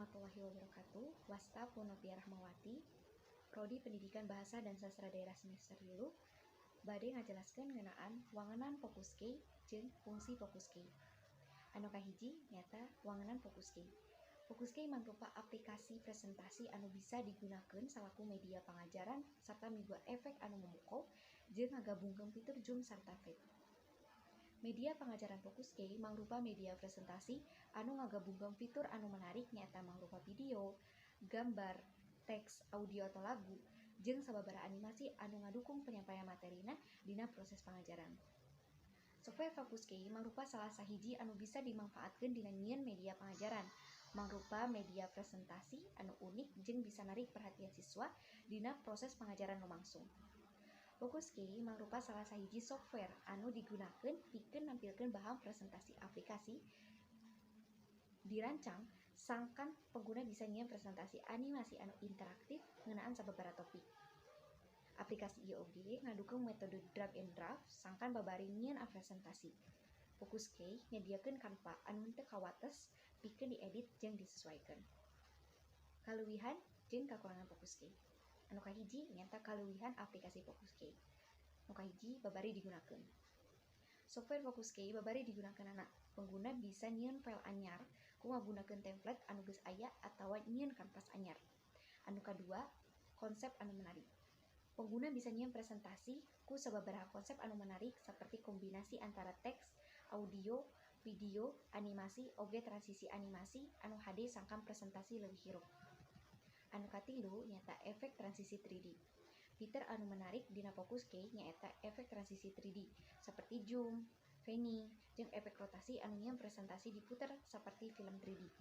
Warahmatullahi wabarakatuh. Wasta Purnotia Rahmawati, Prodi Pendidikan Bahasa dan Sastra Daerah semester 3, bade ngajelaskeun ngeunaan wangenan fokus key jeung fungsi fokus key. Anu kahiji nyaeta wangenan fokus key. Fokus key mangrupa aplikasi presentasi anu bisa digunakeun salaku media pangajaran sarta mibuat efek anu memukau jeung ngagabungkeun fitur zoom sarta fade. Media pangajaran Fokus Key mangrupa media presentasi anu ngagabungkeun fitur anu menarik, nyaeta mangrupa video, gambar, teks, audio atau lagu, jeung sababaraha animasi anu ngadukung penyampaian materina dina proses pangajaran. Software Focus Key mangrupa salah sahiji anu bisa dimangfaatkeun dina nyieun media pangajaran, mangrupa media presentasi anu unik jeung bisa narik perhatian siswa dina proses pangajaran lumangsung. Focus Key mangrupa salah sahiji software anu digunakeun pikeun nampilkeun bahan presentasi. Aplikasi dirancang sangkan pengguna bisa nyieun presentasi animasi anu interaktif ngeunaan sababaraha topik. Aplikasi ieu oge ngadukung metode drag and drop sangkan babari nyieun presentasi. Focus Key nyadiakeun kanva anu henteu kawates pikeun diedit jeung disesuaikeun. Kaleuwihan jeung kakurangan Focus Key. Anu kahiji nyaeta kaleuwihan aplikasi Focus Key. Nu kahiji, babari digunakeun. Software Focus Key babari digunakeunana. Pengguna bisa nyieun file anyar ku ngagunakeun template anu geus aya atawa nyieun kanvas anyar. Anu kadua, konsep anu menarik. Pengguna bisa nyieun presentasi ku sababaraha konsep anu menarik seperti kombinasi antara teks, audio, video, animasi, oge transisi animasi anu hade sangkan presentasi leuwih hirup. Anu katilu nyaeta efek transisi 3D. Fitur anu menarik dina Focus Key nyaeta efek transisi 3D seperti zoom, panning, jeung efek rotasi anu nyieun presentasi diputer seperti film 3D.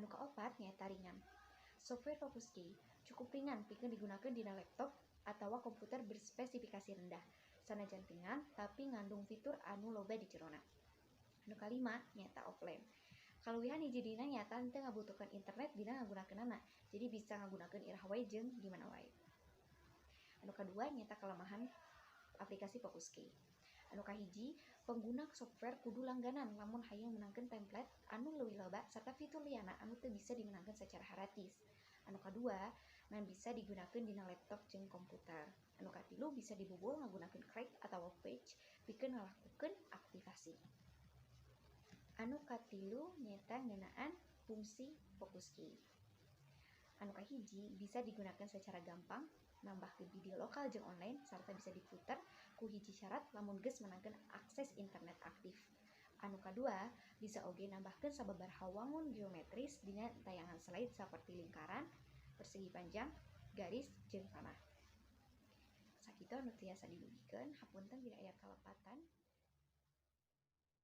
Anu kaopat nyaeta ringan. Software Focus Key cukup ringan pikeun digunakeun dina laptop atawa komputer berspesifikasi rendah. Sanajan ringan, tapi ngandung fitur anu loba di jerona. Anu kalima nyaeta offline. Kaleuwihan hiji dina nyaeta henteu ngabutuhkeun internet dina ngagunakeunana, jadi bisa ngagunakeun iraha wae jeung di mana wae. Anu kadua nyaeta kelemahan aplikasi Focus Key. Anu kahiji, pengguna software kudu langganan lamun hayang meunangkeun template anu leuwih loba sarta fitur liana anu teu bisa dimeunangkeun secara gratis. Anu kadua, ngan bisa digunakeun dina laptop jeung komputer. Anu katilu, bisa dibobol ngagunakeun crack atawa patch pikeun ngalakukeun aktivasi. Anu katilu nyaeta ngeunaan fungsi Focus Key. Anu kahiji, bisa digunakan secara gampang, nambahkeun video lokal jeung online, sarta bisa diputer ku hiji syarat lamun geus meunangkeun akses internet aktif. Anu kadua, bisa oge nambahkeun sababaraha wangun geometris dina tayangan slide seperti lingkaran, persegi panjang, garis, jeung panah. Sakitu anu tiasa didugikeun, hapunten bilih aya kalepatan.